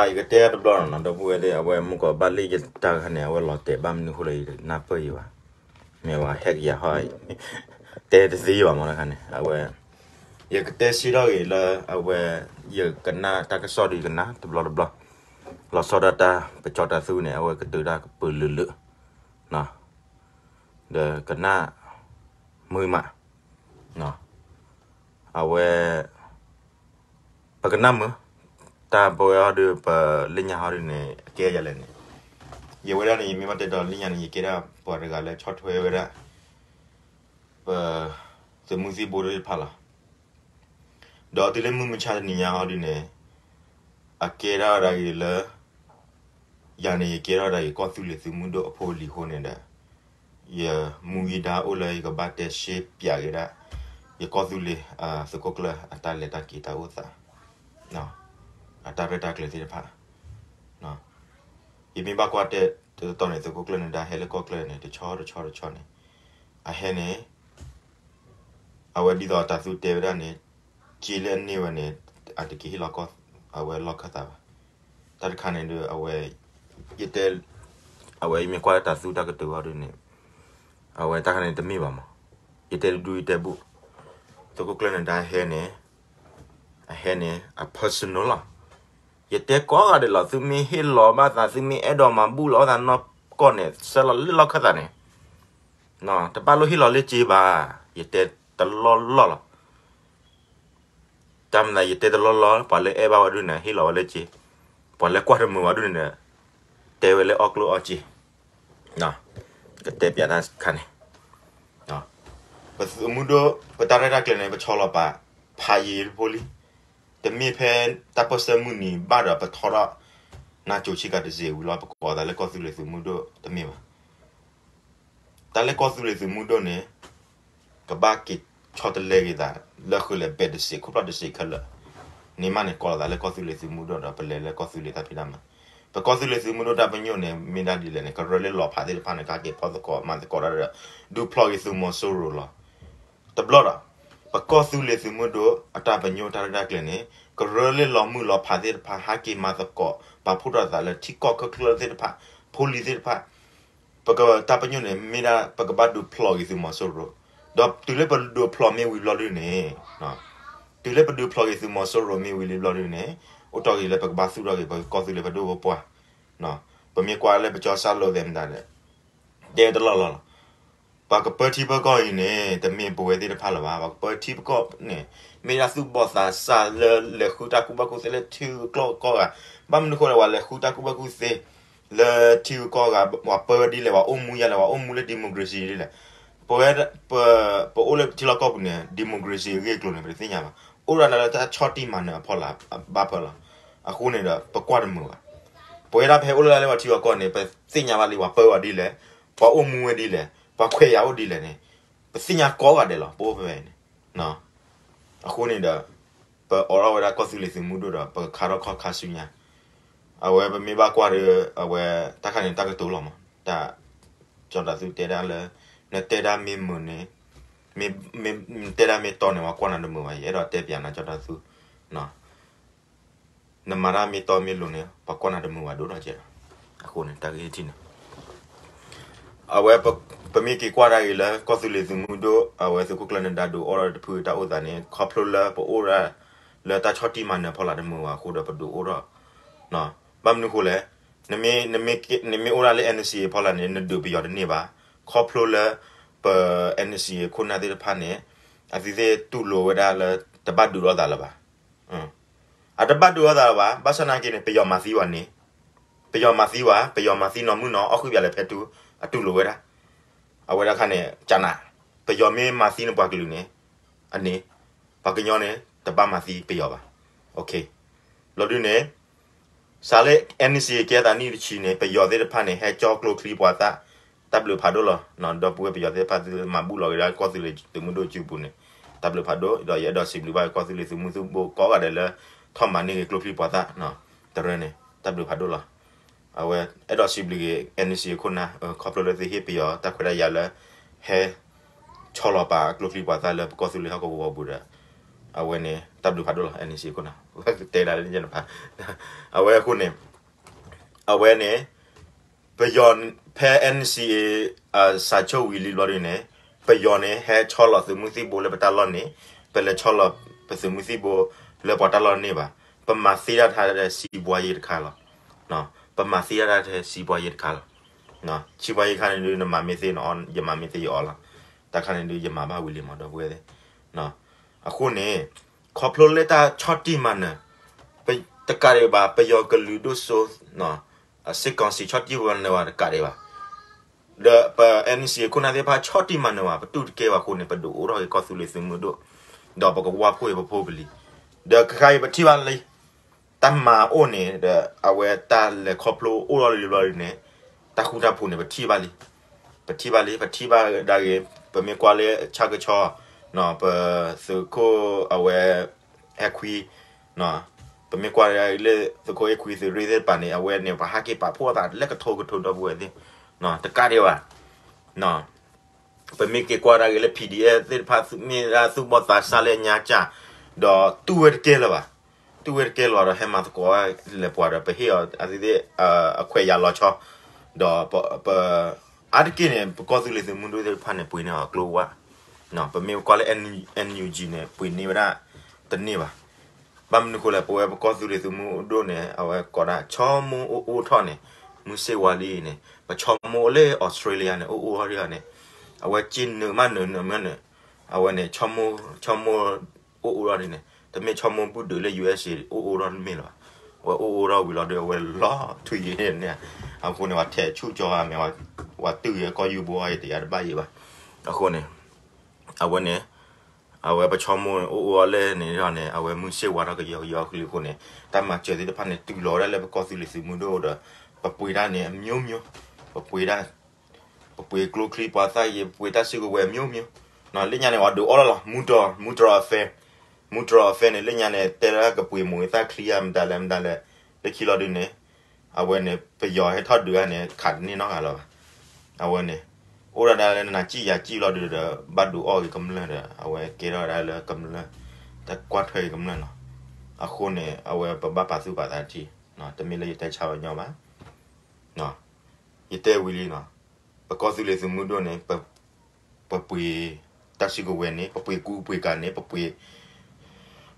ယကတဲတဘျီနီၤ ဒီပုၢ်ဝဲၢ်သ့ၣ် အဝဲမုၢ်ကီးဘၣ်လံၣ်ယတၢ်တခါန့ၣ် အဝဲလီၤတဲာ်ဘၣ်မနုၤဃိလၢယနၢ်ပၢၢ်ယံၤဘၣ်, မ့ၢ်ဝဲဟဲကယၤဟီၣ်, တဲတသ့ဘၣ်မ့ၢ်တခါန့ၣ် အဝဲ, ယကတဲစ့ထီၣ်ဂ့ၤလၢ အဝဲ, ယကနၣ်တၢ်ကစီၣ်ဒီးယကနၣ်တဘျီတဘျီ, လီၤဆီဒၣ်တၢ် ပကၠီတၢ်သူန့ၣ် အဝဲကတုၤတၢ်ကပၢၤလၢာ်လၢာ်, ဒီးကနၣ်, မုာ်မး, အဝဲ ပကနၣ်မုာ်, တၢ်ပဝဲဟီဒုး ပလၢညါဟီဒုးန့ၣ် အကဲယၤလဲၣ်န့ၣ်, ယဝဲဒၣ်န့ၣ် ယမ့ၢ်ဘၣ်တဲဒီးလၢညါန့ၣ် ယကဲဒၣ်ပှၤတဂၤလၢဆီၣ်ထွဲဝဲဒၣ် ပ, သုးမုၢ်သံၣ်ဘိသ့ၣ်တဖၣ်လီၤ. ဒီးတုၤလၢမုၢ်မဆါတနံၤညါဟီဒုးန့ၣ်, အကဲဒၣ်ဒၣ်ဂ့ၤလၢ ယၤန့ၣ် ယကဲထီၣ်ဒၣ်ယကီၢ်သူလ့ၤသုးမုၢ်ဒိၣ်အဖိအလံၤအဃိန့ၣ်ဒီး, ယမူယဒါအိၣ်လၢယကဘၣ်တဲရှဲပၠးက့ၤဒၣ် ယကီၢ်သူလ့ၤ, သုးခိၣ်ကျၢၢ်အတၢ်လဲၤတၢ်က့ၤတၢ်အိၣ်သး, အတၢ်ရဲၣ်တၢ်ကျဲၤသ့ၣ်တဖၣ်, ယမ့ၢ်ဘၣ်ကွၢ်တဲတတီၤန့ၣ် သုးခိၣ်ကျၢၢ်န့ၣ် ဒၣ်ဟဲလၢကီၢ်ကျၢၢ်န့ၣ် တဆီတဆီတဆီန့ၣ်, အဟဲန့ၣ် အဝဲဒ်သိးတၢ်သူတဲဝဲဒၣ်န့ၣ်, က့လၢအန့ၢ်ဝဲန့ၣ်, အတက့ၤဟ့ၣ်လီၤကီၢ်, အဝဲလီၢ်ခၢၣ်သးဘၣ်. တၢ်တခါန့ၣ်ဒီး အဝဲ, ယတဲ, အဝဲယမ့ၢ်ကွၢ်လၢတၢ်သူတၢ်ကတိၤဟီဒုးန့ၣ်, အဝဲတၢ်တခါန့ၣ်တမ့ၢ်ဘၣ်မး, ယတဲတဒူယတဲဘူၣ်, သုးခိၣ်ကျၢၢ်န့ၣ် ဒၣ်ဟဲန့ၣ်, အဟဲန့ၣ် အ personal လီၤ. ယတဲကိးဂၤဒဲးလီၤ သုမ့ၢ်ဟ့ၣ်လီၤဘၣ်သး သုမ့ၢ်အဲၣ်ဒိးမၤဘူၣ်လီၤအီၣ်သးနီၢ်ကီၢ်န့ၣ် ဆှၢလီၤလၢလီၢ်ခၢၣ်သးန့ၣ်, တဘၣ်လိၣ်ဟ့ၣ်လီၤလၢက့ဘၣ်, ယတဲတလီၢ်လီၢ်လီၤ. တၢ်မၤသးယတဲတလီၢ်လီၢ် ပှၤလၢအဲၣ်ဘၣ်ဝဲဒၣ်န့ၣ် ဟ့ၣ်လီၤဝဲလၢက့, ပှၤလၢကွၢ်တမုာ်ဝဲဒၣ်န့ၣ်ဒီး, တဲဝဲလၢအီၣ်ကျိၣ်အီၣ်စ့, ကတဲပၠးတၢ်တခါန့ၣ်, ပသုးမုၢ်ဒိၣ် ပတၢ်ရဲၣ်တၢ်ကျဲၤန့ၣ် ပဆီလီၤပာ်, ဖးယံာ်ဖိလံ, တမ့ၢ်ဖဲတၢ်ပၢၢ်ဆၢမုၢ်နံၤဘၣ်ဒီးပထီထီၣ်, နါကိၤဆ့ကၤတစ့းဝံၤလီၤ ပကိးသးလၢကီၢ်သူလ့ၤသုးမုၢ်ဒိၣ်တမ့ၢ်ဘၣ်. တၢ်လၢကီၢ်သူလ့ၤသုးမုၢ်ဒိၣ်န့ၣ်, ကဘၣ်က့ၤဆီတလဲက့ၤသး, လၢဃုာ်လဲၤဘဲးတစ့း ခိၣ်ဖျီၣ်တစ့းခဲလၢာ်, န့ၣ်မးန့ၣ် ကိးလီၤသးလၢကီၢ်သူလ့ၤသုးမုၢ်ဒိၣ်ဒီး ပလဲၤလၢကီၢ်သူလ့ၤတၢ်ဖံးတၢ်မၤ, ပကီၢ်သူလ့ၤသုးမုၢ်ဒိၣ်တၢ်ပညိၣ်န့ၣ် မ့ၢ်ဒၣ်ဒ်လဲၣ်န့ၣ် ကရၢလၢလီၤဖးသ့ၣ်တဖၣ်န့ၣ် ကဟဲက့ၤဖီၣ်သကိးမၤသကိးတၢ်ဒီး, ဒုးဖျိးက့ၤသုးမီၤစိရိၤလီၤ. တဘျီဒီး, ပကီၢ်သူလ့ၤသုးမုၢ်ဒိၣ်အတၢ်ပညိၣ်တၢ်ရဲၣ်တၢ်ကျဲၤန့ၣ်, ကရၢလၢလီၤမုၢ်လီၤဖးသ့ၣ်တဖၣ် ဟဲက့ၤမၤသကိး ပာ်ဖှိၣ်ထီၣ်သးလၢထံကီၢ်ခဲလၢာ်သ့ၣ်တဖၣ်, ဖိလံၤသ့ၣ်တဖၣ်, ပကတၢ်ပညိၣ်န့ၣ် မ့ၢ်ဒၣ်ပကဘၣ်ဒုးဖျိးက့ၤသုးမီၤစိရိၤ, ဒီးတုၤလၢပဒုးဖျိးမ့ၢ်ဝံၤဘျီဒုန့ၣ်, တုၤလၢပဒုးဖျိးက့ၤသုးမီၤစိရိၤမ့ၢ်ဝံၤလံဘျီဒုန့ၣ်, အိၣ်တီၢ်က့ၤလၢပကဘၣ်သူၣ်ထီၣ်က့ၤ ပကီၢ်သူလ့ၤပဒိၣ်ပပှၢ်, ပမ့ၢ်ကွၢ်လၢပကၠီစၢ်လိာ်သဲးမတၤဒီး, တဲတလီၢ်လီၢ်လီၤ. ပှၤကပၢထံပၢကီၢ်အံၤန့ၣ် တမ့ၢ်ပဝဲသ့ၣ်တဖၣ်လၢၤဘၣ်, ပှၤကပၢထံပၢကီၢ်န့ၣ်, မ့ၢ်ဒၣ်သူၣ်ဘီၣ်သးစၢ်လၢလဲၤဃုတၢ်ကူၣ်ဘၣ်ကူၣ်သ့လၢထံဂုၤကီၢ်ဂၤ, ဘၣ်မနုၤဃိလဲၣ် ပှၤလဲၤဃုတၢ်ကူၣ်ဘၣ်ကူၣ်သ့ လၢထံဂုၤကီၢ်ဂၤ, ပှၤပၢဝဲဒ်လဲၣ်, ပှၤအိၣ်မူယၤလဲၣ်, ပှၤအိၣ်မူလၢ democracy ဒ်လဲၣ်, ပဝဲ, ပ, ပအိၣ်လၢထံလီၢ်ကီၢ်ပူၤန့ၣ် democracy အဂ့ၢ်အကျိၤန့ၣ် ပတသ့ၣ်ညါဘၣ်, အိၣ်ဒၣ်လၢတၢ်ဆီၣ်တံၢ်မၤနၢၤအဖီလာ်ဘၣ်ဖၢလီၤ, အဃိန့ၣ်ဒီး ပကွၢ်တမုာ်ဘၣ်, ပဝဲဒၣ်ပဟဲအိၣ်လၢလၢပှၤထံဂုၤကီၢ်ဂၤန့ၣ် ပသ့ၣ်ညါဘၣ်လံ ပှၤပၢဝဲဒ်လဲၣ်, ပှၤအိၣ်မူဝဲဒ်လဲၣ်, ပှၤခွဲးယာ်အိၣ်ဒ်လဲၣ်န့ၣ်, ပသ့ၣ်ညါကိးဂၤဒဲးလီၤ ပအိၣ်ဖဲဖဲအံၤန့ၣ် အဃိန့ၣ်ဒီး, ပအိးထီၣ်ဝဲဒၣ်ကီၢ်သူလ့ၤသုးမုၢ်ဒိၣ်ဒီး ပကခါထီၣ်ခီၣ်ခါဆူညါ, အဝဲပမ့ၢ်ဘၣ်ကွၢ်ဒီး, အဝဲ, တၢ်ခါန့ၣ်တၢ်ကတိၤလီၤမး, တၢ်, ကၠီတၢ်သူတဲဒၣ်လၢ, နတဲဒၣ်မ့ၢ်မုာ်န့ၣ်, မ့ၢ်, မ့ၢ်တဲဒၣ်မ့ၢ်တီန့ၣ် ပှၤကွၢ်နၤတမုာ်ဘၣ်, ယအဲၣ်ဒိးတဲပၠးနၤကၠီတၢ်သူ နမၤတၢ်မ့ၢ်တီမ့ၢ်လိၤန့ၣ် ပှၤကွၢ်နၤတမုာ်ဘၣ်ဒိၣ်ဒီးကဲဒီး, အဃိန့ၣ် တၢ်ဂ့ၢ်ထံၣ်န့ၣ်, အဝဲ, ပမ့ၢ်က့ၤကွၢ်ဒၣ်ဂ့ၤလၢကီၢ်သူလ့ၤသုးမုၢ်ဒိၣ် အဝဲသုးခိၣ်ကျၢၢ်န့ၣ် ဒုးအိၣ်ထီၣ်တဖုတၢ်အိၣ်သးန့ၣ် ခီဖျိလၢပအိၣ်ဒၣ်, လၢတၢ်ဆီၣ်တံၢ်မၤနၢၤဖီလာ်တမုာ်ဘၣ်အဃိဒီးပဒုးအိၣ်ထီၣ်, ဘၣ်မနုၤဃိလဲၣ်, နမ့ၢ်, နမ့ၢ်အိၣ်ဒၣ်လၢ NCA ဖီလာ်န့ၣ် နဒုးပယီၤတန့ၢ်ဘၣ်, ခီဖျိလၢ, ပ, NCA ခိၣ်နၢ်သ့ၣ်တဖၣ်န့ၣ်, အသုသ့ၣ်တူၢ်လိာ်ဝဲဒၣ်လၢ, တဘၣ်ဒုးလိာ်သးလၢၤဘၣ် အတဘၣ်ဒုးလိာ်သးလၢၤဘၣ်, ဘၣ်ဆၣ်နာ်က့န့ၣ် ပယီၤမၤသံဝဲန့ၣ်, ပယီၤမၤသံဝဲ, ပယီၤမၤသံနီၢ်မုၢ်နီၢ် အီၣ်ဃုာ်ပၠးလဲၤဖဲထူ, အတူၢ်လိာ်ဝဲဒၣ်, အဝဲဒၣ်ခါန့ၣ် ကနၤ, ပယီၤမ့ၢ်မၤသံနပှၤကလုာ်န့ၣ်, အန့ၣ်, ပှၤကညီန့ၣ် တဘၣ်မၤသံပယီၤဘၣ်, ဘျီဒုန့ၣ်, စးလၢ NCA ကဲသးနံၣ်တဆံန့ၣ် ပယီၤသ့ၣ်တဖၣ်န့ၣ် ဟဲကၠီကျိချံပှၤသၣ်, တၢ်ဘျုးဖးဒိၣ်လီၤ, ဒီပုၢ်ဝဲၢ်ပယီၤသ့ၣ်တဖၣ်သုမၤဘူၣ်လီၤက့ၤဒၣ်ကီၢ်သူလ့ၤသုးမုၢ်ဒိၣ်စုပူၤန့ၣ်, တၢ်ဘျုးဖးဒိၣ်, ဒီးယအဲၣ်ဒိးစံးဘျုးဘၣ်ကီၢ်သူလ့ၤသုးမုၢ်ဒိၣ်ကိးဂၤဒဲးလၢ, ထီၣ်မၤန့ၢ်က့ၤကျိချံပှၤသၣ်, တရၢန့ၣ်, တၢ်ဘျုးဖးဒိၣ်လီၤ, အဝဲ, အဲၣ်ဒိးစံးဘျုးက့ၤ NCA ခိၣ်နၢ်, ခီဖျိလၢသုဟ့ၣ်ပယီၤတၢ်ခွဲးတၢ်ယာ်လၢ, ဟဲ, ဆီလီၤပာ်ကျိချံပှၤသၣ်လၢပကီၢ်သူလ့ၤဟီၣ်ကဝီၤပူၤဒီး, အဝဲန့ၣ် တၢ်ဘျုးဖးဒိၣ်လီၤ NCA အခိၣ်နၢ်, တဲဒၣ်လၢညါတဖၣ်, အဝဲအဃိန့ၣ် အဝဲန့ၣ် ပယီၤ ဖဲ NCA စးဆိဝံၤလံဘျီဒုန့ၣ် ပယီၤန့ၣ် ဟဲဆီလီၤသုးမုၢ်သံၣ်ဘိလၢပတၢ်လီၢ်န့ၣ်, ပလဲၤဆီလီၤပသုးမုၢ်သံၣ်ဘိလၢပှၤတၢ်လီၢ်န့ၣ်ဘၣ်. ပမၤသ့တၢ်တခါဒီးစံးဘှါယ့ၣ်တခါလီၤ. ပမၤသ့တၢ်တခါဒီးစံးဘှါယ့ၣ်တခါလီၤ. စံးဘှါယ့ၣ်တခါန့ၣ်ဒုး နမၤမ့ၢ်သ့နအီ, ယမၤမ့ၢ်သ့ယအီလီၤ. တၢ်ခါန့ၣ်ဒုး ယမၤဘၣ်ဝံၤလံမး ဒီပုၢ်ဝဲၢ်သ့ၣ်. အဃိန့ၣ် ခီဖျိလၢတၢ်ဆီၣ်တံၢ်မၤနၢၤ တကးဒံးဘၣ် ပယီၤကလုာ်ဒိၣ်စိ စစ်ကောင်စီ ဆီၣ်တံၢ်မၤနၢၤဝဲတကးဒံးဘၣ်. ဒီးပ NCA ခိၣ်နၢ်သ့ၣ်တဖၣ် ဆီၣ်တံၢ်မၤနၢၤဘၣ် ပတူၢ်တကဲဘၣ်အဃိန့ၣ် ပဒုးအိၣ်ထီၣ်က့ၤကီၢ်သူလ့ၤသုးမုၢ်ဒိၣ်, ဒီးပကဝၢ်ဖှိၣ်အံၤပဖိပလံၤ, ဒီးခဲခါအံၤပထံၣ်ဘၣ်လံ တၢ်မၤအိၣ်န့ၣ်ဒီး အဝဲတၢ်လဲၤခီဖျိအိၣ်ထီၣ်လံဘျီဒုန့ၣ် တၢ်ဃူတၢ်ဖိးန့ၣ် ပထံၣ်ဘၣ်လံ. ပထံၣ်ဘၣ်လံ ပထံၣ်ဘၣ်ဒၣ်ဂ့ၤ, ပမ့ၢ်ကွၢ်လၢဆၣ်ကဆီ ပသုးခိၣ်အဝဲ အဲၣ်ခွံ, ပမ့ၢ်ကွၢ်လၢသုးခိၣ်အဲၣ်ခွံသုးရ့ၣ်သ့ၣ်တဖၣ်န့ၣ် အဝဲန့ၣ် ပှၤဟးက့ၤပာ်ဖှိၣ်အသးလၢကထိကထိ ဒီပုၢ်ဝဲၢ်သ့ၣ်, တကးဒံးဘၣ် ပမ့ၢ်က့ၤကွၢ်ဒၣ်ဂ့ၤလၢ PDF သ့ၣ်တဖၣ် မ့ၢ်ဒၣ်သူၣ်ဘီၣ်သးစၢ်လၢအညါစၢ်, ဒီးတူၢ်ဝဲတကဲလၢၤဘၣ်, တူၢ်ဝဲတကဲလၢၤဘၣ်ဒီး ဟဲမၤသကိးဝဲလဲၤပှၤဒီး ပဟ့ၣ်အီၤအသ့ၣ်သ့ၣ် အခွဲးယာ်လီၤဆီ, ဒီးပ အါတက့ၢ်န့ၣ် ပကီၢ်သူလ့ၤသုးမုၢ်ဒိၣ်သ့ၣ်တဖၣ်န့ၣ် ပှ့ၤန့ၢ်အီၤကျိဝါ, ပမ့ၢ်ကွၢ်လၢ NUG န့ၣ် ပှ့ၤန့ၢ်ဝဲဒၣ်တန့ၢ်ဘၣ်. ဘၣ်မနုၤဃိလဲၣ် ပဝဲပကီၢ်သူလ့ၤသုးမုၢ်ဒိၣ်န့ၣ် အဝဲကိးဒၣ် ဆီမိၢ်အိၣ်အိၣ်ထီၣ်န့ၣ် မုၢ်စ့ၢ်ဝါလံန့ၣ် ပဆီမိၢ်အိၣ်လၢ Australia န့ၣ် အိၣ်အိၣ်ထီၣ်ဒံးန့ၣ် အဝဲစ့နုာ်မးနုာ်နုာ်မးန့ၣ် အဝဲန့ၣ် ဆီမိၢ်အိၣ်အိၣ်ထီၣ်ဒ်န့ၣ် တမ့ၢ်ဆီမိၢ်ဘုၣ်ဒုးလၢ USA အိၣ်အိၣ်ထီၣ်တမ့ၢ်လၢၤဘၣ်. အဝဲအိၣ်အိၣ်ထီၣ်ဝံၤလီၤဒီး အဝဲလီၤထွံၣ်ယံၤန့ၣ် အဃိန့ၣ် ပှၤထဲးဆူၣ်ကၠီဂၤမဲာ် ပှၤတုၢ်ယဲကီၢ်ယူၢ်ဘိအီၤယတယါတဘၣ်ယံၤဘၣ်. အဃိန့ၣ် အဝဲန့ၣ် အဝဲပဆီမိၢ်အိၣ်အိၣ်လၢန့ၣ်ဒီးန့ၣ် အဝဲမုၢ်စ့ၢ်ဝါထီၣ်ကယီကယီအကလုာ်အဃိန့ၣ် တၢ်မၤစၢၤသ့ၣ်တဖၣ်န့ၣ် တုၤလီၤဝဲဒၣ်လၢပကီၢ်သူလ့ၤသုးမုၢ်ဒိၣ်ဒီး ပပှ့ၤတၢ်န့ၣ် အမျိုးမျိုး, ပပှ့ၤတၢ် ပပှ့ၤကျိချံပှၤသၣ်ယံၤ ပပှ့ၤတၢ်စုကဝဲၤ မျိုးမျိုး, လၢညါန့ၣ် ပှၤဒုးအီၣ်လီၤလီၤ မူတြီၤ မူတြီၤအဖဲ, မူတြီၤအဖဲန့ၣ် လၢညါန့ၣ် တဲလၢကပှ့ၤမိၢ်ဂ့ၤသၣ်ချံဧါ မတၤလဲၣ်မတၤလဲၣ်, လၢခံလီၤဒုးန့ၣ် အဝဲန့ၣ် ပယီၤဟဲထီၣ်ဒုးဧါန့ၣ် ခးတန့ၢ်နီတဂၤလၢၤဘၣ်. အဝဲန့ၣ် အိၣ်ဒၣ်ဒၣ်လၢနၤစံၣ်ယၤစံၣ်လီၤဒုးဒီး ဘၣ်ဒုးအီၣ်ဂ့ၤကမျၢၢ်ဒီး အဝဲကဲထီၣ်ဒၣ်လၢကမျၢၢ် တၢ်ကွၢ်ထွဲဂ့ၤကမျၢၢ်နီၤ. အဃိန့ၣ် အဝဲပဘၣ်ပာ်သူၣ်ပာ်သးထံ, တမ့ၢ်လၢယတဲဆါဝဲညီဘၣ် ယတဲဝံၤလံနီၤ, ပကီၢ်သူလ့ၤသုးမုၢ်ဒိၣ်န့ၣ် ပပှ့ၤတၢ်စုကဝဲၤန့ၣ် ပပှ့ၤကူပှ့ၤကၤန့ၣ် ပပှ့ၤ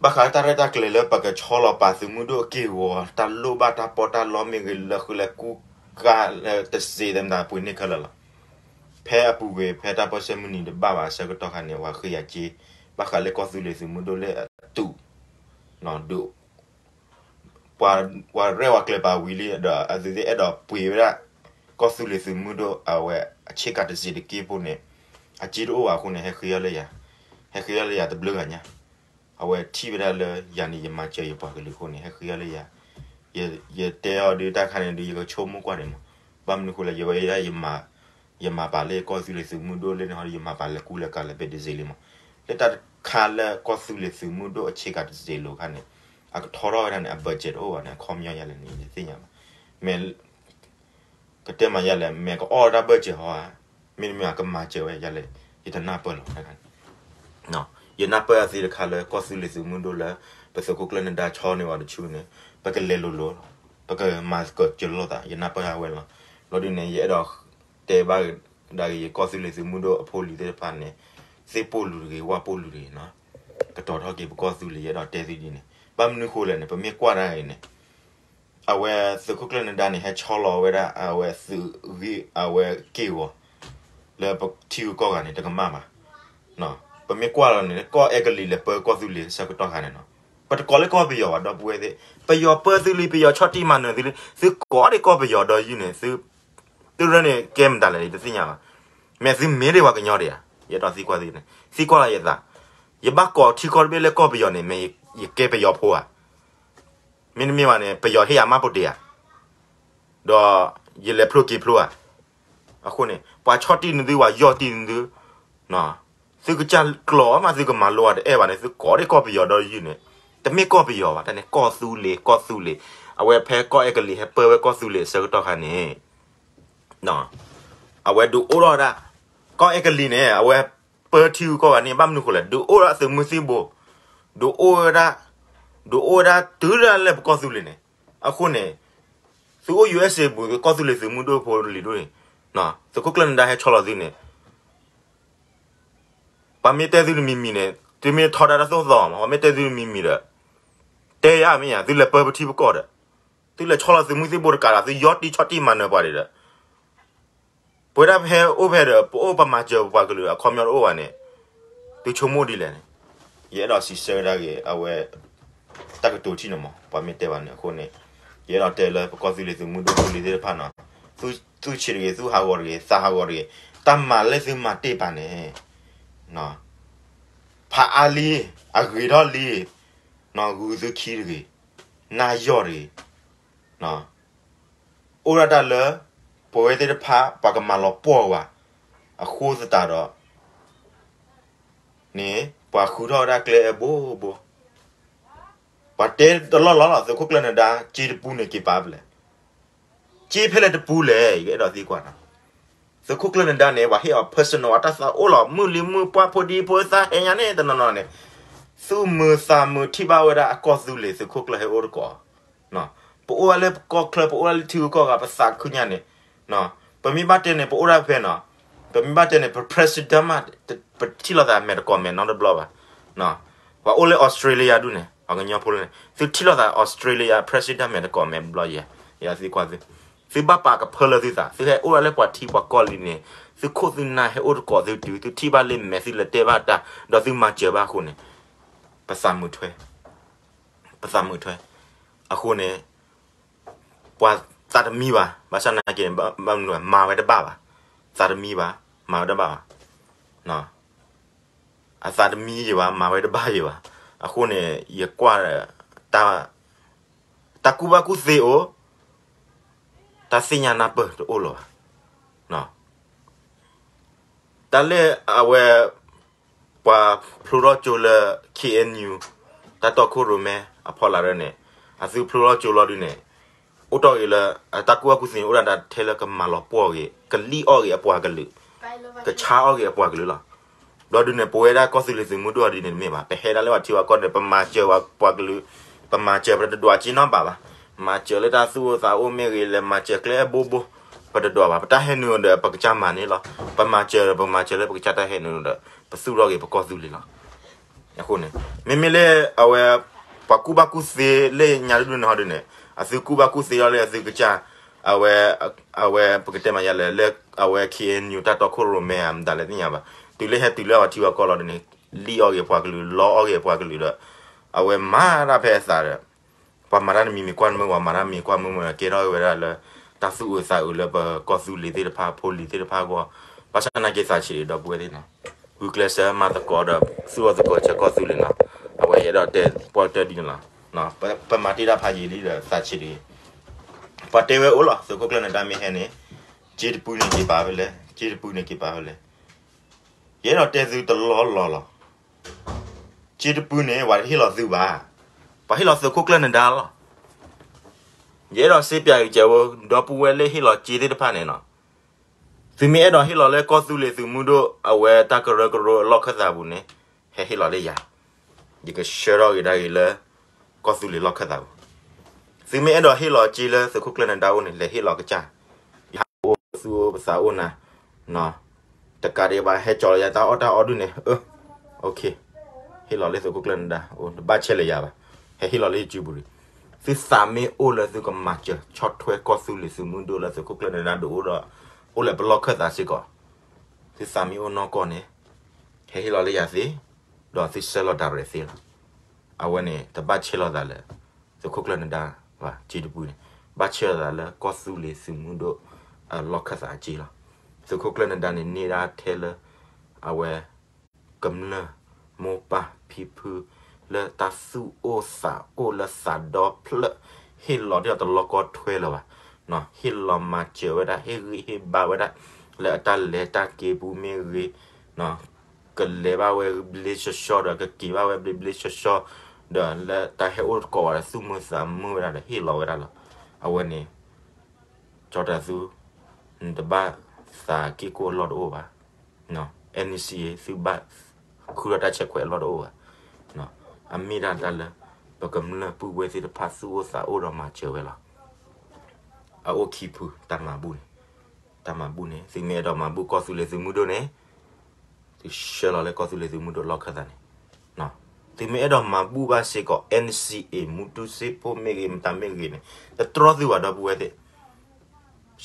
ဘၣ်ဃးလၢတၢ်ရဲၣ်တၢ်ကျဲၤလၢပကဆီလီၤပာ်သုးမုၢ်ဒိၣ်အက့ၢ်အဂီၤ တၢ်လိၣ်ဘၣ်တၢ်ပီးတၢ်လီမ့ၢ်ဂ့ၤ လၢဃုလၢကူကၤလၢတစ့တမတၤ ပှ့ၤန့ၢ်ခဲလၢာ်လီၤ. ဖဲအပူၤကွံာ် ဖဲတၢ်ပၢၢ်ဆၢမုၢ်နံၤတဘၣ်ဘၣ်အဆၢကတီၢ်ခါန့ၣ် ပှၤဃ့ယၤစ့ ဘၣ်ဃးလၢကီၢ်သူလ့ၤသုးမုၢ်ဒိၣ်လၢအတူး ဒုး ပှၤရဲၣ်ပှၤကျဲၤပာ်ဝံၤလံဒီး အသုးသ့ၣ်အဲၣ်ဒိးပှ့ၤဝဲဒၣ် ကီၢ်သူလ့ၤသုးမုၢ်ဒိၣ် အဝဲအဆ့ကၤတစ့းတက့ၢ်ဖိန့ၣ် အစ့တအိၣ်ဘၣ်အဃိန့ၣ် ဟဲဃ့အီၤလၢယၤ, ဟဲဃ့အီၤလၢယၤတဘျုးဂၤညါ, အဝဲထံၣ်ဝဲဒၣ်လၢယၤန့ၣ် ယမၤစၢၤယပှၤကလုာ်အဃိန့ၣ် ဟဲဃ့အီၤလၢယၤ, ယတဲအီၤဒုးတၢ်ခါန့ၣ်ဒုး ယကဆိကမိၣ်ကွၢ်န့ၣ်မး, ဘၣ်မနုၤဃိလဲၣ် ယဝဲဒၣ် ယမၤပာ်လၢကီၢ်သူလ့ၤသုးမုၢ်ဒိၣ်လၢန့ၣ်ဟီဒီး ယမၤပာ်လဲၤကူလဲၤကၤလဲၤဘဲးတစ့းလံမး, လၢတၢ်တခါလၢကီၢ်သူလ့ၤသုးမုၢ်ဒိၣ်အဆ့ကၤတစ့းလိာ်ခါန့ၣ် အကထီထီၣ်ဝဲဒၣ်န့ၣ် အ budget တအိၣ်ဘၣ်န့ၣ် အခီပညီယၤလဲၣ်န့ၣ် ယတသ့ၣ်ညါဘၣ်, မ့ၢ် ကတဲမၤယၤလဲၣ် မ့ၢ်ကအီၣ်တၢ် budget ဟီဧါ, မ့တမ့ၢ်အကမၤစၢၤဝဲယၤလဲၣ်, ယတနၢ်ပၢၢ်လီၤ. ယနၢ်ပၢၢ်အသ့တခါလၢကီၢ်သူလ့ၤသုးမုၢ်ဒိၣ်လၢ ပသုးခိၣ်ကျၢၢ်နဒါဆီန့ၢ်ဝဲတဆူန့ၣ် ပကလဲၤလိၤလိၤလီၤ, ပကမၤကၢၤကၢၤလိာ်သး ယနၢ်ပၢၢ်ဝဲလီၤ. လီၤဒုးန့ၣ် ယအဲၣ်ဒိးတဲဘၣ်ဒၣ်ဂ့ၤ ယကီၢ်သူလ့ၤသုးမုၢ်ဒိၣ်အဖိလံၤသ့ၣ်တဖၣ်န့ၣ် သ့ၣ်ပိၢ်လူၤတဂ့ၤ ဝၣ်ပိၢ်လူၤတဂ့ၤနီၤ, ကတီၤထီၣ်က့ၤပကီၢ်သူလ့ၤ ယအဲၣ်ဒိးတဲသုဒ်န့ၣ်, ဘၣ်မနုၤဃိလဲၣ်န့ၣ် ပမ့ၢ်ကွၢ်ဒၣ်ဂ့ၤန့ၣ် အဝဲသုးခိၣ်ကျၢၢ်နဒါန့ၣ် ဟဲဆီလီၤဝဲဒၣ် အဝဲသုးဂံၢ်အဝဲက့ၢ်ဂီၤ လၢပထံဂုၤကီၢ်ဂၤန့ၣ် တကမၣ်ဘၣ်. ပမ့ၢ်ကွၢ်လီၤန့ၣ် ကီၢ်အဲကလံးလဲၤပၢကီၢ်သူလ့ၤအဆၢကတီၢ်ခါန့ၣ်နီၤ, ပတကိးလၢကီၢ်ပယီၤဘၣ် ဒီပုၢ်ဝဲၢ်သ့ၣ်, ပယီၤပၢသုလံ ပယီၤဆီၣ်တံၢ်မၤနၢၤသုလံ သုကိးဒံးကီၢ်ပယီၤဒီးယုၢ်န့ၣ် သု သုရၢန့ၣ်ကဲမတၤလဲၣ် ယတသ့ၣ်ညါဘၣ်. မ့ၢ်သုမ့ၢ်ဒံးပှၤကညီဒံးဧါ, ယအဲၣ်ဒိးသံကွၢ်သုန့ၣ် သံကွၢ်လီၤယသး, ယဘၣ်ကိးထံကီၢ်တဘ့ၣ်လၢကီၢ်ပယီၤန့ၣ် မ့ၢ်ယကဲပယီၤဖိဧါ, မ့တမ့ၢ်ဘၣ်န့ၣ် ပယီၤဟ့ၣ်ယၤမၢ်ပိာ်တ့ၢ်ဧါ, ဒီးယလဲၤဖျိက့ၤဖျိဧါ. အဃိန့ၣ် ပှၤဆီၣ်တံၢ်နသု ပှၤယီၢ်တံၢ်နသု သုကစၢ်ကျိာ်မး သုကမၤလိအီၤတအဲၣ်ဘၣ်န့ၣ် သုကိးဒံးကီၢ်ပယီၤဒီးယုၢ်န့ၣ်, တမ့ၢ်ကီၢ်ပယီၤဘၣ် တၢ်န့ၣ် ကီၢ်သူလ့ၤ ကီၢ်သူလ့ၤ, အဝဲဖဲကီၢ်အဲကလံးဟဲပၢဝဲကီၢ်သူလ့ၤအဆၢကတီၢ်ခါန့ၣ် အဝဲဒုးအိၣ်ထီၣ်ဝဲဒၣ် ကီၢ်အဲကလံးန့ၣ် အဝဲပၢထံဂုၤကီၢ်ဂၤန့ၣ် ဘၣ်မနုၤဃိလဲၣ် ဒုးအိၣ်ထီၣ်သုးမုၢ်သံၣ်ဘိ ဒုးအိၣ်ဝဲဒၣ်, ဒုးအိၣ်ဝဲဒၣ်တုၤဒၣ်လဲာ်ပကီၢ်သူလ့ၤန့ၣ်. အဃိန့ၣ် သုအိၣ် ယူၢ်အ့ၣ်စ့ ပူၤ ကီၢ်သူလ့ၤသုးမုၢ်ဒိၣ်ဖိလံၤဒိၣ်န့ၣ်, သုးခိၣ်ကျၢၢ်နဒါဟဲဆီလီၤသုန့ၣ် ပှၤမ့ၢ်တဲသုတမံၤမံၤန့ၣ် သုမ့ၢ်ထီဒါတၢ်သိၣ်သီမး, ပှၤမ့ၢ်တဲသုတမံၤမံၤဒီး တဲယၤမ့ၢ်ယၤ သုလဲၤပၢပထံပကီၢ်ဒီး သုလဲၤဆီလီၤသုးမုၢ်သံၣ်ဘိတကးဒီး သုယီၢ်တံၢ်ဆီၣ်တံၢ်မၤနၢၤပှၤဒံးဒီး ပဝဲဒၣ်ဖဲအိၣ်ဖဲဒီး ပအိၣ်ပမၤစၢၤပပှၤကလုာ်အခီပညီတအိၣ်ဘၣ်န့ၣ် သုဆိကမိၣ်ဒ်လဲၣ်န့ၣ်. ယအဲၣ်ဒိးစံးဆၢဝဲဒၣ်ဂ့ၤ အဝဲ တၢ်ကတိၤထံၣ်န့ၣ်မး ပှၤမ့ၢ်တဲဘၣ်န့ၣ်အဃိန့ၣ် ယအဲၣ်ဒိးတဲလၢပကီၢ်သူလ့ၤသုးမုၢ်ဒိၣ်ဖိလံၤသ့ၣ်တဖၣ်နီၤ, သူၣ်ဆံးတဂ့ၤ သူၣ်ဟးဂီၤတဂ့ၤ သးဟးဂီၤတဂ့ၤ, တၢ်မၤလၢသုမၤတ့ၢ်ပာ်န့ၣ် ဖးအါလံ, အဂ့ၤထီၣ်လံ, ဂုာ်သုခံတဂ့ၤ, နၢ်ယီၢ်တဂ့ၤ. အိၣ်ဒၣ်တၢ်လၢ ပဝဲသ့ၣ်တဖၣ် ပှၤကမၤလီၤပှီၢ်ဝဲ အဃိသတးဒီး န့ၣ် ပှၤဃုထီၣ်ဝဲဒၣ်ကျဲအဘိဘိ ပှၤတဲတလီၢ်လီၢ်လီၤ သုးခိၣ်ကျၢၢ်နဒါ က့တပူန့ၣ်က့ၤပာ်ဖဲလဲၣ်, က့ဖဲလဲၣ်တပူလဲၣ် ယကအဲၣ်ဒိးသံကွၢ်နီၤ. သုးခိၣ်ကျၢၢ်နဒါန့ၣ် ပှၤဟ့ၣ်အီၤ personal အတၢ်သးအိၣ်လီၤ မုၢ်လံမုၢ်ပှၢ်ဖိဒံဖိသၣ်ဟဲညါန့ၣ် တနီၤနီၤန့ၣ် သူၣ်မုာ်သးမုာ်ထံၣ်ဘၣ်ဝဲဒၣ်အကီၢ်သူလ့ၤသုးခိၣ်ကျၢၢ်ဟဲအိၣ်တကိး ပအိၣ်ဝဲလၢပကီၢ်ချၢ ပအိၣ်ဝဲလၢထံဂုၤကီၢ်ဂၤ ပသးခုညါန့ၣ်, ပမ့ၢ်ဘၣ်တဲန့ၣ် ပအိၣ်ဒၣ်ဖဲနီၤ, ပမ့ၢ်ဘၣ်တဲန့ၣ် ပ president မး ပထံၣ်လိာ်သးမဲာ်တကိးမဲာ်နီတဘျီဘၣ်. ပှၤအိၣ်လၢ Australia ဒူၣ်န့ၣ် ပှၤကညီဖိလၢန့ၣ် သုထံၣ်လိာ်သး Australia president မဲာ်တကိးမဲာ်ဘျီယဲ, ယသံကွၢ်သု, သုဘၣ်ပာ်ကဖၢလၢသုသး သုဟဲအိၣ်ဒၣ်လၢပှၤထံပှၤကီၢ်လံန့ၣ်, သုခိၣ်သုနၢ်ဟဲအိၣ်တကိးသုတုၤ သုထံၣ်ဘၣ်လၢမဲာ် သုလဲၤတဲဘၣ်တၢ် ဒီးသုမၤစၢၤဘၣ်အဃိန့ၣ် ပသးမုာ်ထွဲ ပသးမုာ်ထွဲ. အဃိန့ၣ် ပှၤသးတမံဘၣ်, ဘၣ်ဆၣ်နာ်က့ မၤဝဲတဘၣ်ဘၣ်, သးတမံဘၣ်, မၤဝဲတဘၣ်ဘၣ်, အသးတမံယံၤဘၣ် မၤဝဲတဘၣ်ယံၤဘၣ်. အဃိန့ၣ် ယကွၢ် တၢ်ကူၣ်ဘၣ်ကူၣ်သ့အိၣ်, တၢ်သ့ၣ်ညါနၢ်ပၢၢ်တအိၣ်လၢၤဘၣ်. တၢ်လၢအဝဲ ပှၤဖျိထီၣ်ကၠိလၢ KNU တၢ်တီခိၣ်ရိၣ်မဲအဖီလာ်န့ၣ် အသုဖျိထီၣ်ကၠိလီၤဒုန့ၣ် အိၣ်တ့ၢ်ဂ့ၤလၢ အတၢ်ကူၣ်ဘၣ်ကူၣ်သ့န့ၣ် အိၣ်ဒၣ်ထဲလၢကမၤလီၤပှီၢ်ဂ့ၤ ကလံၣ်အီၣ်ဂ့ၤအပှၤကလုာ်, ကဆါအီၣ်ဂ့ၤအပှၤကလုာ်လီၤ. ဘျီဒုန့ၣ် ပဝဲဒၣ်ကီၢ်သူလ့ၤသုးမုၢ်ဒိၣ်အီၤဒုန့ၣ်တမ့ၢ်ဘၣ်, ပဟဲဒၣ်လၢပှၤထံပှၤကီၢ်န့ၣ် ပမၤစၢၤပှၤကလုာ်, ပမၤစၢၤပတဒွးက့နီတဘ့ၣ်ဘၣ်. မၤစၢၤလၢတၢ်သူၣ်အိၣ်သးအိၣ်မ့ၢ်ဂ့ၤ လဲၤမၤစၢၤကျဲအဘိဘိ ပတဒွးဘၣ်. ပတၢ်ဟဲနုာ်ဒီးပကစၢ်မၤန့ၣ်လီၤ. ပမၤစၢၤဒီး ပမၤစၢၤလၢပကစၢ်တၢ်ဟဲနုာ်ဒီး ပသူၣ်ထီၣ်ဂ့ၤပကီၢ်သူလ့ၤလီၤ. အဃိန့ၣ် မ့မ့ၢ်လၢအဝဲ ပှၤကူၣ်ဘၣ်ကူၣ်သ့လၢညါဒုန့ၣ်ဟီဒုန့ၣ် အသုကူၣ်ဘၣ်ကူၣ်သ့လီၤလၢအသုကစၢ် အဝဲ အဝဲပကတဲမ့ၢ်ယါလဲၣ် လၢအဝဲ KNU တၢ်တီခိၣ်ရိၣ်မဲဧါ မတၤလဲၣ်သ့ၣ်ညါဘၣ်. တုၤလၢဟဲတုၤလၢအဝဲထံဝဲကီၢ်လီၤဒုန့ၣ် လံၣ်အီၣ်ဂ့ၤပှၤကလုာ် လီအီၣ်ဂ့ၤပှၤကလုာ်ဒီး အဝဲမၤတၢ်ဖဲအသးဒီး ပှၤမၤတၢ်တမံၤမံၤကွၢ်မုာ် ပှၤမၤတၢ်မံၤကွၢ်မုာ်မုာ် ကဲထီၣ်ဝဲဒၣ်လၢ တၢ်သူၣ်အုးသးအုးလၢပကီၢ်သူလ့ၤသ့ၣ်တဖၣ် ဖိလံၤသ့ၣ်တဖၣ်အဂီၢ်, ဘၣ်ဆၣ်နာ်က့သးဆံးဒီပုၢ်ဝဲၢ်သ့ၣ်နီၤ, ဂုာ်ကျဲးစၢးမၤသကိးဒီး သူၣ်ထီၣ်သကိးစၢၤကီၢ်သူလ့ၤနီၤ, အဝဲယအဲၣ်ဒိးတဲပီၣ်တၢၢ်ဒ်န့ၣ်လီၤ. ပမၤတ့ၢ်တၢ်ဖးယံာ်လံဒီးသးဆံးတဂ့ၤ, ပှၤတဲဝဲအိၣ်လီၤ သုးခိၣ်ကျၢၢ်နဒါမ့ၢ်ဟဲန့ၣ် က့တပုန့ၣ်က့ၤပာ်ဖဲလဲၣ် က့တပုန့ၣ်က့ၤပာ်ဖဲလဲၣ် ယအဲၣ်ဒိးတဲသုတလီၢ်လီၢ်လီၤ. က့တပုန့ၣ် ပှၤတဟ့ၣ်လီၤသုဘၣ်, ပှၤဟ့ၣ်လီၤသုးခိၣ်ကျၢၢ်နဒါလီၤ. ယအဲၣ်ဒိးစ့ပၠးကစဲးဖိ ဒီပုၢ်ဝဲၢ်လၢဟ့ၣ်လီၤက့သ့ၣ်တဖၣ်န့ၣ်နီၤ, သုမ့ၢ်အဲၣ်ဒိးဟ့ၣ်လီၤလၢကီၢ်သူလ့ၤသုးမုၢ်ဒိၣ် အဝဲတၢ်ကရၢကရိအလီၢ်ခၢၣ်သးပူၤန့ၣ် ဟဲဟ့ၣ်လီၤလၢယၤ, ယကဆှၢထီၣ်ဂ့ၤဒၣ်ဂ့ၤလၢ ကီၢ်သူလ့ၤလီၢ်ခၢၣ်သးပူၤ. သုမ့ၢ်အဲၣ်ဒိးဟ့ၣ်လီၤက့လၢသုးခိၣ်ကျၢၢ်နဒါအိၣ်န့ၣ် လဲၤဟ့ၣ်လီၤကစၢ်, ယဟးအိၣ်သူၣ်အိၣ်ပသးအိၣ်နၤ တကးဒံးဘၣ် ဟဲကၠီၤလီၤယၤတၢ်အီၣ်တၢ်အီဒုန့ၣ် အၢ ဟ့ၣ်လီၤလၢသုးခိၣ်ကျၢၢ်နဒါအိၣ် တဘၣ်ဆဲးလၢယၤဘၣ်, ဟဲဟ့ၣ်လီၤလၢယစုပူၤရံ, သုသးမ့ၢ်အိၣ်လၢသုကမၤစၢၤဆီၣ်ထွဲကီၢ်သူလ့ၤသုးမုၢ်ဒိၣ်လၢသုးခိၣ်ကျၢၢ်နဒါဒုးအိၣ်ဒီး အိၣ်လၢပလီၢ်ခၢၣ်သးစ့ၢ်ကီး, သုသးမ့ၢ်အိၣ်နီၢ်ကီၢ်န့ၣ် ဟဲဟ့ၣ်လီၤလၢယၤသ့, ဒီးသုဆှၢလီၤတၢ်ရဲၣ်သ့လီၤ. အဝဲန့ၣ် တဘၣ်ဆဲးလီၤသးလၢ သုးခိၣ်ကျၢၢ်နဒါဘၣ် က့တပုန့ၣ်, ဘၣ်ဆဲးလီၤသးလၢကီၢ်သူလ့ၤသုးမုၢ်ဒိၣ် အလီၢ်ခၢၣ်သးအက့လီၤ. သုးခိၣ်ကျၢၢ်နဒါန့ၣ် န့ၢ်ဒၣ်ထဲလၢ အဝဲ ကမျၢၢ်မိၢ်ပၢ်ဖံဖု လၢတၢ်သူၣ်အိၣ်သးအိၣ်လၢသးဒီဖျၢၣ် ဟ့ၣ်လီၤတၢ်တလီၢ်ကီထွဲလၢၤဘၣ်, ဟ့ၣ်လီၤမၤစၢၤဝဲဒၣ် ဟ့ၣ်ဂံၢ်ဟ့ၣ်ဘါဝဲဒၣ် လၢအတၢ်လဲၤတၢ်က့ၤပူၤမ့ၢ်ဂ့ၤ, ကလဲၤဘၣ်ဝဲဘျ့ဆှီဆှီဒီး ကက့ၤဘၣ်ဝဲဘျ့ဘျ့ဆှီဆှီ, ဒီးလၢတၢ်ဟဲအိၣ်တကိးဝဲဒီး သူၣ်မုာ်သးမုာ်ဝဲဒၣ်ဒီး ဟ့ၣ်လီၤဝဲဒၣ်လီၤ. အဝဲန့ၣ် ကၠီတၢ်သူ နတဘၣ်သးက့ၢ်ကိၢ်အလီၢ်တအိၣ်ဘၣ်, NCA သုဘၣ် ခုထီၣ်တၢ်ဆဲးခွဲးအလီၢ်တအိၣ်ဘၣ်. အမ့ၢ်ဒၣ်တၢ်လၢ ပကမျၢၢ်ပုၢ်ဝဲၢ်သ့ၣ်တဖၣ်သူၣ်အိၣ်သးအိၣ်ဒီးမၤစၢၤဝဲလီၤ. အအိၣ်ခံဖု တၢ်မၤဘူၣ်န့ၣ်, တၢ်မၤဘူၣ်န့ၣ် သုမ့ၢ်အဲၣ်ဒိးမၤဘူၣ်ကီၢ်သူလ့ၤသုးမုၢ်ဒိၣ်န့ၣ် သုဆှၢလီၤလၢကီၢ်သူလ့ၤသုးမုၢ်ဒိၣ်လီၢ်ခၢၣ်သးန့ၣ်, သုမ့ၢ်အဲၣ်ဒိးမၤဘူၣ်ဘၣ်စ့ၢ်ကီး NCA မူတူစ့ဖိမ့ၢ်ဂ့ၤ မတၤမ့ၢ်ဂ့ၤန့ၣ် တတြီသုဘၣ်ဒီပုၢ်ဝဲၢ်သ့ၣ်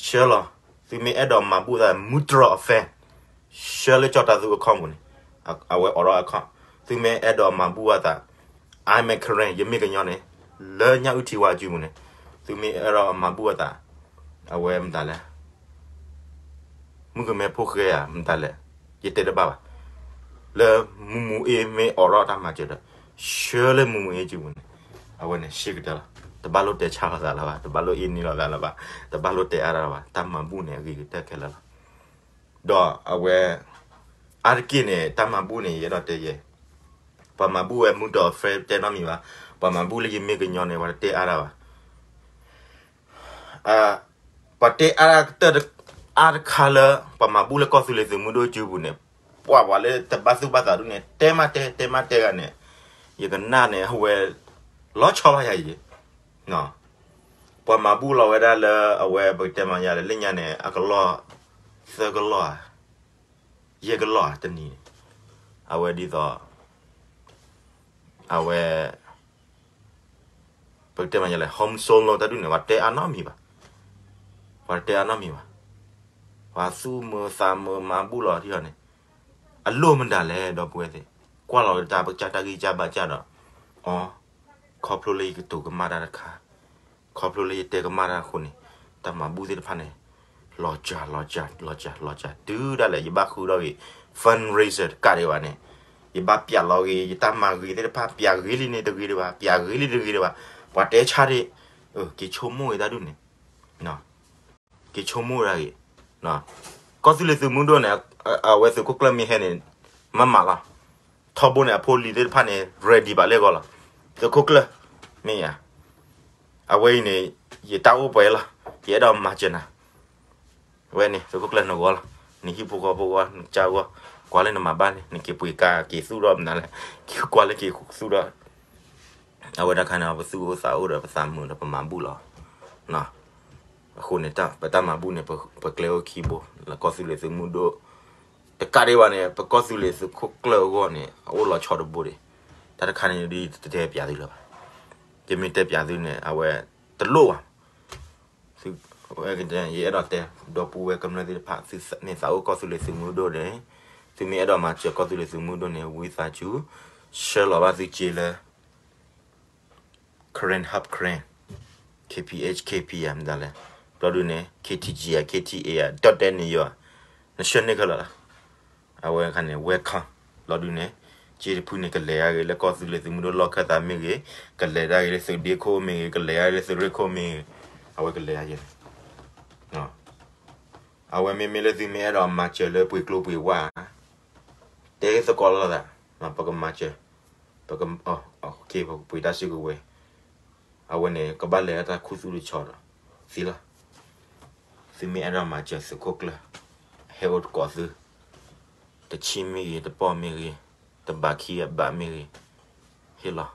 ဆှၢလီၤ. သုမ့ၢ်အဲၣ်ဒိးမၤဘူၣ်သး mutual affair ဆှၢလၢကၠီၣ်တၢ်သူ account ပူၤန့ၣ်, အဝဲအိးထီၣ် account. သုမ့ၢ်အဲၣ်ဒိးမၤဘူၣ်အသး I'm a Karen ယမ့ၢ်ကညီန့ၣ် လၢညၣ်အုၣ်ထံဝါအစုပူၤန့ၣ် သုမ့ၢ်အဲၣ်ဒိးမၤဘူၣ်အသး အဝဲမတၤလဲၣ် မုၣ်ကမဲဖိဃဲဧါ မတၤလဲၣ် ယတဲတဘၣ်ဘၣ်. လၢမူမူအ့မ့ၢ်အိးထီၣ်တၢ်မၤစၢၤဒီး ဆှၢလၢမူမူအ့စုပူၤန့ၣ် အဝဲန့ၣ် ရှဲကတၢၢ်လီၤ. တဘၣ်လိၣ်တဲဆါလိာ်သးလၢၤဘၣ်, တဘၣ်လိၣ်အ့န့ၢ်လိာ်သးလၢၤဘၣ်, တဘၣ်လိၣ်တဲအါတၢ်လၢၤဘၣ်. တၢ်မၤဘူၣ်န့ၣ် အဂ့ၤကတၢၢ်ခဲလၢာ်လီၤ. ဒီးအဝဲ အါတက့ၢ်န့ၣ် တၢ်မၤဘူၣ်န့ၣ် ယအဲၣ်ဒိးတဲယဲ ပှၤမၤဘူၣ်ဝဲ mutual affair တဲနီတမံၤဘၣ်. ပှၤမၤဘူၣ်လၢယမ့ၢ်ကညီန့ၣ် ပှၤတတဲအါတၢ်ဘၣ်. ပှၤတဲအါတၢ်ကတၢၢ် အါတခါလၢ ပှၤမၤဘူၣ်လၢကီၢ်သူလ့ၤသုးမုၢ်ဒိၣ်စုပူၤန့ၣ် ပှၤပှၤလၢတဘၣ်သူၣ်ဘၣ်သးဒ်န့ၣ် တဲမးတဲ တဲမးတဲဂၤန့ၣ် ယကနၣ်န့ၣ် အဝဲ လီၤဆီဘၣ်ယၤအံၤ ပှၤမၤဘူၣ်လီၤဝဲဒၣ်လၢအဝဲပကတဲမၤယၤလၢလၢညါန့ၣ် အကလီၢ် သၢကလီၢ်ဧါ ယဲၢ်ကလီၢ်ဧါတနံၤန့ၣ် အဝဲဒ်သိး အဝဲ ပကတဲမၤယၤလဲၣ် home solo တၢ်ဒ်န့ၣ် ပှၤတဲအါနီတမံၤဘၣ်. ပှၤတဲအါနီတမံၤဘၣ်. ပှၤသူၣ်မုာ်သးမုာ်မၤဘူၣ်လီၤထံအီၤန့ၣ် အလိၣ်မတၤလဲၣ် ဒီပုၢ်ဝဲၢ်သ့ၣ် ကွၢ်လီၤတၢ်ပကစၢ်တၢ်ဂံၢ်စၢ်ဘါစၢ်ဒီး အီ ခီဖျိလၢယကတိၤကမၣ်တၢ်တခါ ခီဖျိလၢယတဲကမၣ်တၢ်အဃိန့ၣ် တၢ်မၤဘူၣ်သ့ၣ်တဖၣ်န့ၣ် လီၤစှၤ လီၤစှၤ လီၤစှၤ လီၤစှၤ တုၤဒၣ်လဲာ် ယဘၣ်ဃုထီၣ်ဂ့ၤ fundraiser တကးဒံးဘၣ်န့ၣ် ယဘၣ်ပျးလီၤဂ့ၤ ယတၢ်မၤဂ့ၤသ့ၣ်တဖၣ် ပျးဂ့ၤလံန့ၣ်တဂ့ၤဒံးဘၣ် ပျးဂ့ၤလံတဂ့ၤဒံးဘၣ် ပှၤတဲဆါဒံး က့ၤဆိကမိၣ်ဂ့ၤတၢ်ဒ်န့ၣ် က့ၤဆိကမိၣ်ဒၣ်ဂ့ၤ ကီၢ်သူလ့ၤသုးမုၢ်ဒိၣ်န့ၣ် အဝဲသုးခိၣ်ကျၢၢ်မ့ၢ်ဟဲန့ၣ် မၤမးလီၤ. ထီဘိန့ၣ် အဖိလံၤသ့ၣ်တဖၣ်န့ၣ် ready ဘၣ်လၢအဂီၢ်လီၤ. သုးခိၣ်ကျၢၢ် မ့ၢ်ဧါ. အဝဲအံၤန့ၣ် ယတၢ်အိၣ်ပှဲၤလီၤ. ယအဲၣ်ဒိးမၤစၢၤနၤ ဝဲန့ၣ် သုးခိၣ်ကျၢၢ်နဂီၢ်လီၤ. နဟံၣ်ဖိဃီဖိဂီၢ် နကစၢ်ဂီၢ် ကွၢ်လၢနမၤဘၣ်န့ၣ် နက့ၤပှ့ၤကါက့ၤသူၣ်ထီၣ်မနုၤလဲၣ် ကွၢ်လၢက့ၤသူၣ်ထီၣ် အဝဲတခါန့ၣ် ပသူၣ်အိၣ်သးအိၣ်ဒီးပသးမုာ်ဒီးပမၤဘူၣ်လီၤ. အဃိန့ၣ် ပတၢ်မၤဘူၣ်န့ၣ် ပကျဲအိၣ်ခံဘိ လၢကီၢ်သူလ့ၤသုးမုၢ်ဒိၣ် တကးဒံးဘၣ်န့ၣ် ပကီၢ်သူလ့ၤသုးခိၣ်ကျၢၢ်အဂီၢ်န့ၣ် အအိၣ်လီၤဆီတဘိဒံး. တၢ်တခါန့ၣ်ဒ်တတဲပျးသုလၢၤဘၣ်. ယမ့ၢ်တဲပျးသုန့ၣ် အဝဲတလိၣ်ဘၣ်. ယအဲၣ်ဒိးတဲ ဒီပုၢ်ဝဲၢ်ကမျၢၢ်သ့ၣ်တဖၣ် သုမ့ၢ်သးအိၣ်ကီၢ်သူလ့ၤသုးမုၢ်ဒိၣ်န့ၣ် သုမ့ၢ်အဲၣ်ဒိးမၤစၢၤကီၢ်သူလ့ၤသုးမုၢ်ဒိၣ်န့ၣ် ဝံသးစူၤ ဆှၢလီၤဘၣ်သုစ့လၢ Karen Help Karen, K P H, K P ဧါ မတၤလဲၣ်, ဘျီဒုန့ၣ် K T G ဧါ K T A ဧါ ဒီးတဲန့ၣ်ယိၤဧါ, နဆှၢန့ၢ်ခဲလၢာ်လီၤ. အဝဲခါန့ၣ် welcome ဘျီဒုန့ၣ် စ့တဖုန့ၣ် ကလဲၤဂ့ၤလၢကီၢ်သူလ့ၤသုးမုၢ်ဒိၣ်လီၢ်ခၢၣ်သးမ့ၢ်ဂ့ၤ, ကလဲၤဒၣ်ဂ့ၤလၢသုးဒ့ခိၣ်မ့ၢ်ဂ့ၤ, ကလဲၤဒၣ်ဂ့ၤလၢသုးရ့ၣ်ခိၣ်မ့ၢ်ဂ့ၤ, အဝဲကလဲၤယဲန့ၣ် အဝဲမ့မ့ၢ်လၢသုမ့ၢ်အဲၣ်ဒိးမၤစၢၤလၢပှ့ၤကျိပှ့ၤဝါ တဲသကိးလိာ်သး, ပကမၤစၢၤ, ပက, ပကပှ့ၤတၢ်စုကဝဲၤ, အဝဲန့ၣ် ကဘၣ်လဲၤတၢ်ခူသူၣ်တဆီဒီး သ့လီၤ. သုမ့ၢ်အဲၣ်ဒိးမၤစၢၤသုးခိၣ်ကျၢၢ်, ဟဲအိၣ်သကိးသု, တဆံမ့ၢ်ဂ့ၤ, တပီၢ်မ့ၢ်ဂ့ၤ, တဘးခံဘးမ့ၢ်ဂ့ၤ, ဟ့ၣ်လီၤ.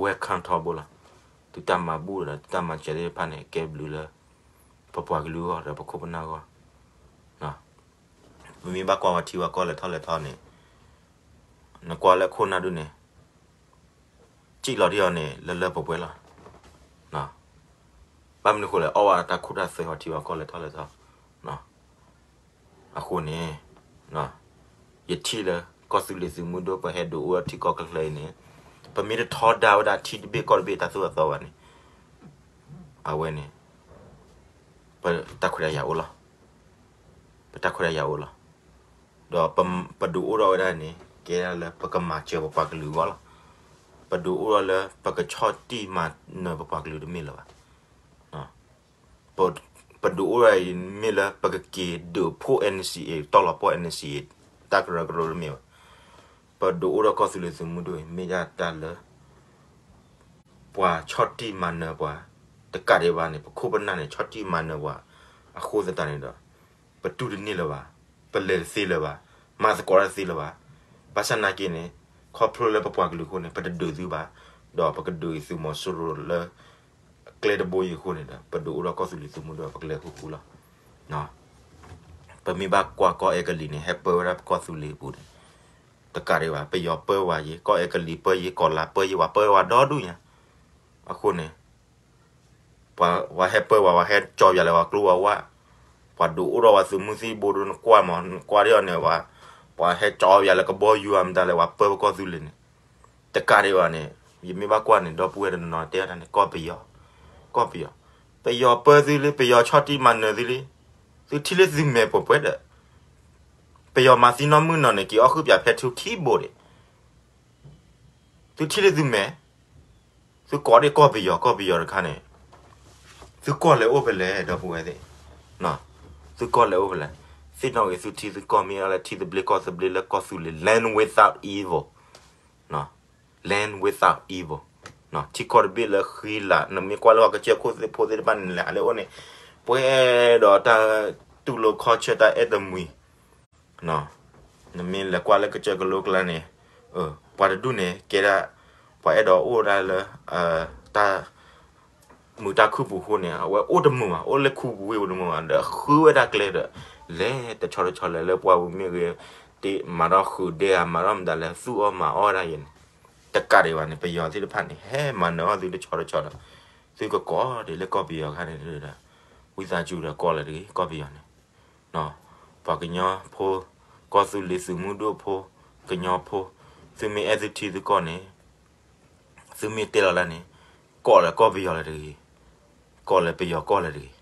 Welcome ထီဘိလီၤ. သုတၢ်မၤဘူၣ်ဒီးသုတၢ်မၤစၢၤသ့ၣ်တဖၣ်န့ၣ် ကဲဘျုးလၢ ပပှၤကလုာ်အဂီၢ်ဒီးပခိၣ်ပနၢ်အဂီၢ် ပမ့ၢ်ဘၣ်ကွၢ်ဝဲထံဝဲကီၢ်လဲၤထီၣ်လဲၤထီန့ၣ်, နကွၢ်လၢခိၣ်နၢ်ဒုန့ၣ်, စံၣ်လီၤဒံးအီၤန့ၣ် လၢလၢပှဲၤပှဲၤလီၤ. ဘၣ်မနုၤဃိလဲၣ်, အီၣ်ဝဲတၢ်ခိၣ်တၢ်သွဲဝဲထံဝဲကီၢ်လဲၤထီၣ်လဲၤထီ. အဃိန့ၣ် ယထံၣ်လၢ ကီၢ်သူလ့ၤသုးမုၢ်ဒိၣ် ပဟဲဒုးအိၣ်ထံကီၢ်ခဲလၢာ်အံၤန့ၣ်, ပမ့ၢ်တထီဒါဝဲဒၣ်ထံတဘ့ၣ်ကီၢ်တဘ့ၣ်တၢ်သိၣ်တၢ်သီဘၣ်န့ၣ်, အဝဲန့ၣ် ပတၢ်ခွဲးတၢ်ယာ်အိၣ်လီၤ. ပတၢ်ခွဲးတၢ်ယာ်အိၣ်လီၤ. ဒီးပဒုးအိၣ်ထီၣ်ဝဲဒၣ်န့ၣ် ကဲဒၣ်လၢပကမၤစၢၤပပှၤကလုာ်အဂီၢ်လီၤ. ပဒုးအိၣ်ထီၣ်လၢပကဆီၣ်တံၢ်မၤနၢၤပပှၤကလုာ်တမ့ၢ်လၢၤဘၣ်. ပဒုးအိၣ်ထီၣ်အံၤမ့ၢ်လၢပကက့ၤဒုးဖှိၣ် NCA တီၢ်လီၤပှီၢ် NCA တၢ်ကရၢကရိတမ့ၢ်ဘၣ်. ပဒုးအိၣ်ထီၣ်ကီၢ်သူလ့ၤသုးမုၢ်ဒိၣ်အံၤ မ့ၢ်ဒၣ်တၢ်လၢ ပှၤဆီၣ်တံၢ်မၤနၢၤပှၤ တကးဒံးဘၣ်န့ၣ် ပခိၣ်ပနၢ်န့ၣ် ဆီၣ်တံၢ်မၤနၢၤပှၤ အဃိသတးန့ၣ်ဒီး ပတူၢ်တန့ၢ်လၢၤဘၣ်, ပလဲၤတသ့လၢၤဘၣ်, မၤသကိးတၢ်တသ့လၢၤဘၣ်. ဘၣ်ဆၣ်နာ်က့န့ၣ် ခီဖျိလၢပပှၤကလုာ်အဃိန့ၣ် ပတဒုးသုဘၣ်, ဒီးပကဒုးသုးမီၤစိရိၤလၢ ကျဲတဘိအံၤအဃိန့ၣ်ဒီး ပဒုးအိၣ်ထီၣ်ကီၢ်သူလ့ၤသုးမုၢ်ဒိၣ်ပကလဲၤဃူဃူလီၤ. ပမ့ၢ်ဘၣ်ကွၢ်ကီၢ်အဲကလံးန့ၣ် ဟဲပၢဝဲဒၣ်ပကီၢ်သူလ့ၤအပူၤန့ၣ် တကးဒံးဘၣ် ပယီၤပၢဝဲယဲ, ကီၢ်အဲကလံးပၢယဲ, ကီၢ်လါပၢယဲ, ပှၤပၢဝဲဒိၣ်ဒူၣ်ညါ. အဃိန့ၣ် ပှၤဟဲပၢဝဲ, ပှၤဟဲကၠီယၤလၢပှၤကျိပှၤဝါ, ပှၤဒုးအိၣ်ထီၣ်ပှၤသုးမုၢ်သံၣ်ဘိဒီး နကွၢ်မး, နကွၢ်ဒ်အံၤန့ၣ် ပှၤဟဲကၠီယၤလၢကဘီယူၤအမတၤလဲၣ်, ပှၤပၢပကီၢ်သူလ့ၤန့ၣ် တကးဒံးဘၣ်န့ၣ် ယမ့ၢ်ဘၣ်ကွၢ်န့ၣ် ဒီပုၢ်ဝဲၢ်တနီၤတဲဝဲဒၣ်န့ၣ် ကီၢ်ပယီၤ, ကီၢ်ပယီၤ, ပယီၤပၢသုလံ, ပယီၤဆီၣ်တံၢ်မၤနၢၤသုလံ, သုထံၣ်လၢသုမဲာ်ပှဲၤပှဲၤဒီး ပယီၤမၤသံနီၢ်မုၢ်နီၢ်န့ၣ် က့ၤအီၣ်ဃုပၠးဖဲထူခံဘိဒံး, သုထံၣ်လၢသုမဲာ်, သုကိးဒံးကီၢ်ပယီၤ, ကီၢ်ပယီၤတခါန့ၣ် သုကီၢ်လဲၤအိၣ်ဖဲလဲၣ် ဒီပုၢ်ဝဲၢ်သ့ၣ်, သုကီၢ်လဲၤအိၣ်ဖဲလဲၣ်, သ့ၣ်နီၣ်ဂ့ၤသုထံသုကီၢ်မ့ၢ်လၢထံသဘျ့ကီၢ်သဘျ့လၢကီၢ်သူလ့ၤ land without evil, land without evil, ထံကီၢ်တဘ့ၣ်လၢဃံလၤ, နမ့ၢ်ကွၢ်လၢပှၤကစၢၢ်ခိၣ်သ့ၣ်ဖိသ့ၣ်တဖၣ်န့ၣ်လဲၤဟးလၢအအိၣ်န့ၣ် ပှဲၤဒီးတၢ်တူၢ်လိာ်ခီဆၢတၢ်အဲၣ်တမှံၤ နမ့ၢ်လဲၤကွၢ်လၢကစၢၢ်ကလိကျါန့ၣ် ပှၤတဒူၣ်န့ၣ် ကဲဒၣ် ပှၤအဲၣ်ဒိးအိၣ်ဒၣ်လၢ တၢ် မုာ်တၢ်ခုၣ်ပူၤအဃိန့ၣ် အဝဲအိၣ်တမုာ်ဘၣ်, အိၣ်လၢခူပူၤဝ့ၢ်ပူၤတမုာ်ဘၣ်, ဒီးဃုဝဲတၢ်ကျဲဒီး လဲၤတဆီတဆီလဲၣ်, လၢပှၤဝံၤမ့ၢ်ဂ့ၤ တ့မၤထီၣ်ဃုာ်ဒဲဧါ မၤထီၣ်မတၤလဲၣ် သူၣ်အီၣ်မၤအီၣ်ဒၣ်ယဲန့ၣ်, တကးဒံးဘၣ်န့ၣ် ပယီၤသ့ၣ်တဖၣ်န့ၣ် ဟဲမၤနၢၤအီၣ်သုတဆီတဆီဒီး သုကကိးဒံးလၢကီၢ်ပယီၤခါန့ၣ်ဒီး ဝံသးစူၤဒီးကီၢ်လၢၤတဂ့ၤ ကီၢ်ပယီၤန့ၣ် ပှၤကညီဖိ, ကီၢ်သူလ့ၤသုးမုၢ်ဒိၣ်ဖိ, ကညီဖိ, သုမ့ၢ်အဲၣ်သုထံသုကီၢ်န့ၣ်, သုမ့ၢ်တဲလီၤလၢန့ၣ်, ကိးလၢကီၢ်ပယီၤလၢၤတဂ့ၤ, ကိးလၢပယီၤကီၢ်လၢၤတဂ့ၤ,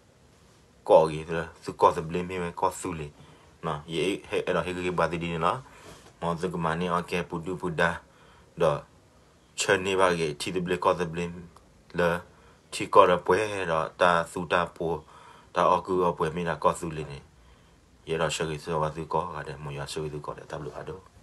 ကိးဂ့ၤသုကီၢ်သဘျ့မ့ၢ်ဝဲကီၢ်သူလ့ၤ, ယအဲၣ်ဒိးဟ့ၣ်ဂံၢ်ဟ့ၣ်ဘါသုဒ်န့ၣ်လီၤ. မ်သုကမၤန့ၢ်အီၣ်ကဲပူၤဒုၣ်ပူၤဒါ, ဒီး ဆၢန့ၢ်ဘၣ်ဂ့ၤ ထံသဘျ့ကီၢ်သဘျ့ လၢထံကီၢ်လၢပှဲၤဒီးတၢ်သူတၢ်ပှီၤ တၢ်အီၣ်ကုၢ်အီၣ်ပှဲၤမ့ၢ်ဒၣ်ကီၢ်သူလ့ၤန့ၣ်, ယအဲၣ်ဒိးဆၢဂ့ၤဆၢဝါသုကိးဂၤဒဲး, မ်ယွၤဆၢဂ့ၤသုကိးဂၤဒဲး, တၢ်ဘျုးဖးဒိၣ်.